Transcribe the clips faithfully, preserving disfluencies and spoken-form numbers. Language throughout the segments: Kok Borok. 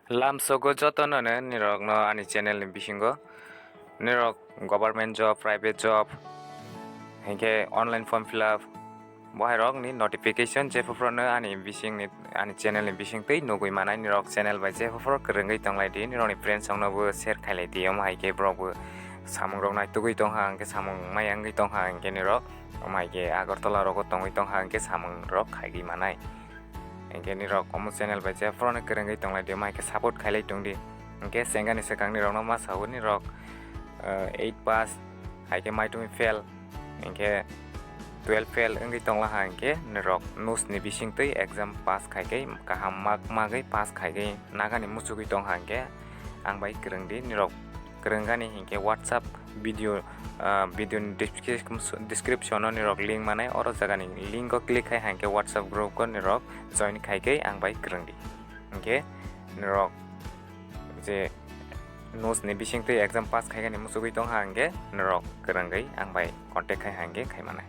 Lamsogo jotono no nirokno ani channel ni bisingo nirok government job, private job, hinkhe online form fill up, bohairokni notification jephophorono ani bisingni, ani channel ni bisingtwi nugwi manai. Nirok channel bai jephophoro kwrwngwi tonglaidi, nirokni friends roknobo share khailai di, omo hai khe borokbo samungrok naitugwi tongkha, hinkhe samung maya wngwi tongkha, hinkhe nirok omo hai khe Agartala rogo tongwi tongkha, hinkhe samungrok khaigwi manai. Hinkhe nirok omo channel bai jephophorono kwrwngwi tonglaidi, omo hai khe support khailai tongdi. Hinkhe sengani swkang nirokno ma sao, nirok, eh, eight pass, hai khe maitumi fail, hinkhe twelve fail wngwi tonglaha, hinkhe nirok nus ni bisingtwi exam pass khai khe kaham mark magwi pass khai khe nagani muchugwi tongkha, hinkhe ang bai kwrwngdi, nirok kwrwngani hinkhe WhatsApp video, ah, video ni description, description o nirok link manai, oro jagani link o click khai hinkhe WhatsApp group o nirok join khai khe ang bai kwrwngdi. Hinkhe nirok je nus ni bisingtwi exam pass khaigani muchugwi tongkha, hinkhe nirok kwrwngwi ang bai contact khai hinkhe khaimanai.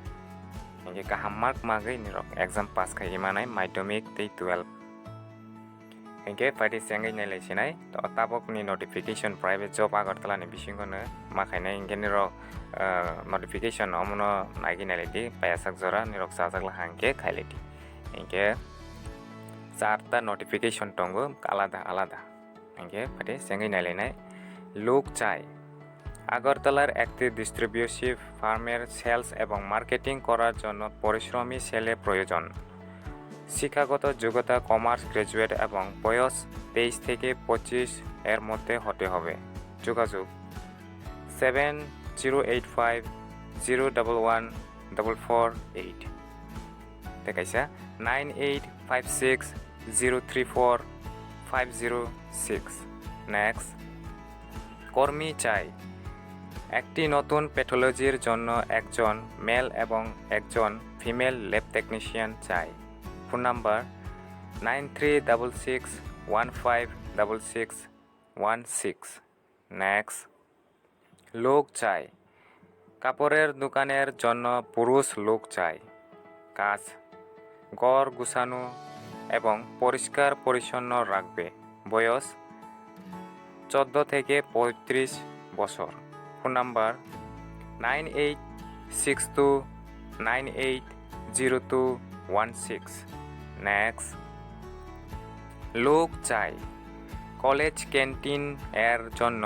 Hinkhe kaham mark magwi nirok exam pass khai manai madhyamik tei twelve. Hinkhe phaidi sengwi nailai sinai, to tabokni notification private job Agartala ni bisingo no ma khainai, hinkhe nirok, ah, notification omono naigwi nailai di, payasak jora nirok chajak laha hinkhe khailai di. Hinkhe charta notification tongo alada alada. Hinkhe phaidi sengwi nailainai. Lok chai. আগরতলার একটি ডিস্ট্রিবিউশন ফার্মের সেলস এবং মার্কেটিং করার জন্য পরিশ্রমী ছেলে প্রয়োজন। শিক্ষাগত যোগ্যতা কমার্স গ্র্যাজুয়েট এবং বয়স তেইশ থেকে পঁচিশ এর মধ্যে হতে হবে। যোগাযোগ seven zero eight five zero double one double four eight. Tei kaisa nine eight five six zero three four five zero six. Next, কর্মী চাই। একটি নতুন প্যাথোলজির জন্য একজন মেল এবং একজন ফিমেল ল্যাব টেকনিশিয়ান চাই। Phone number nine three double six one five double six one six. Next, লোক চাই। কাপড়ের দোকানের জন্য পুরুষ লোক চাই। কাজ, ঘর গুছানো এবং পরিষ্কার পরিচ্ছন্ন রাখবে। বয়স চোদ্দ থেকে পঁয়ত্রিশ বছর। Phone number nine eight six two nine eight zero two one six. Next, লোক চাই। কলেজ ক্যান্টিন এর জন্য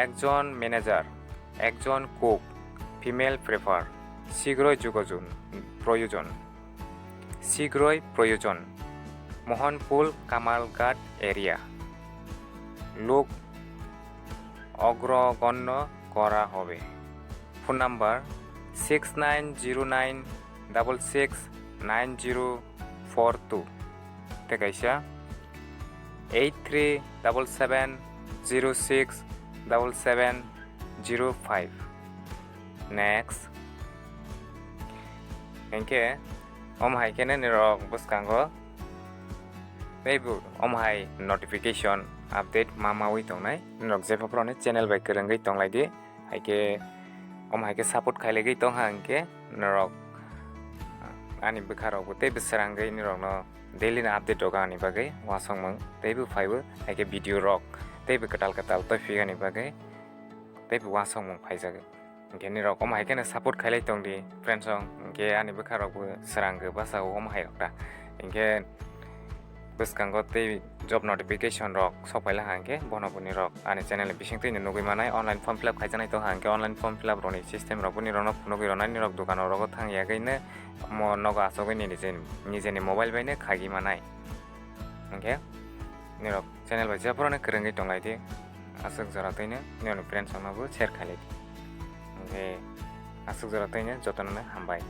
একজন ম্যানেজার, একজন কুক, ফিমেল প্রেফার। শীঘ্রই যোগাযোগ প্রয়োজন। শীঘ্রই প্রয়োজন। মোহনপুর কামালঘাট এরিয়া। লোক অগ্রগণ্য করা হবে। Phone number six nine zero nine double six nine zero four two. Tei kaisa eight three double seven zero six double seven zero five. Next. Hinkhe omo hai khe nini rok bwskango teibo omo hai notification update ma maui tongnai. Nini rok jephophoroni channel bai kwrwngwi tonglaidi. Hai khe omo hai khe support khailagwi tongkha hinkhe norok ani bwkha rokbo teibo srangwi norokno daily ni update rok ani bagwi uansukmung teibo phaibo, hai khe video rok teibo kwtal kwtal toiphiani bagwi teibo uansukmung phaijago. Hinkhe nirok omo hai kheno support khailai tongdi friends rok, hinkhe ani bwkha rokbo srangwi bwsao omo hai rok ta. Hinkhe bwskango tei job notification rok sok paila hang khe bono boni rok ani channel ni bising twi no nugwi manai, online form fill up khaijaknai tong hang khe online form fill up rokni system rok boni rokno phunugwi rwnai, nirok dukano rogo thang yagwi no mo nogo achugwi nini je-, nijeni mobile bai no khagwi manai. Hinkhe nirok channel bai jephuru no kwrwngwi tonglaidi, aswk jora twi no nirokni friends rokno bo share khailai di. Hinkhe aswk jora twi no jotono no hambai.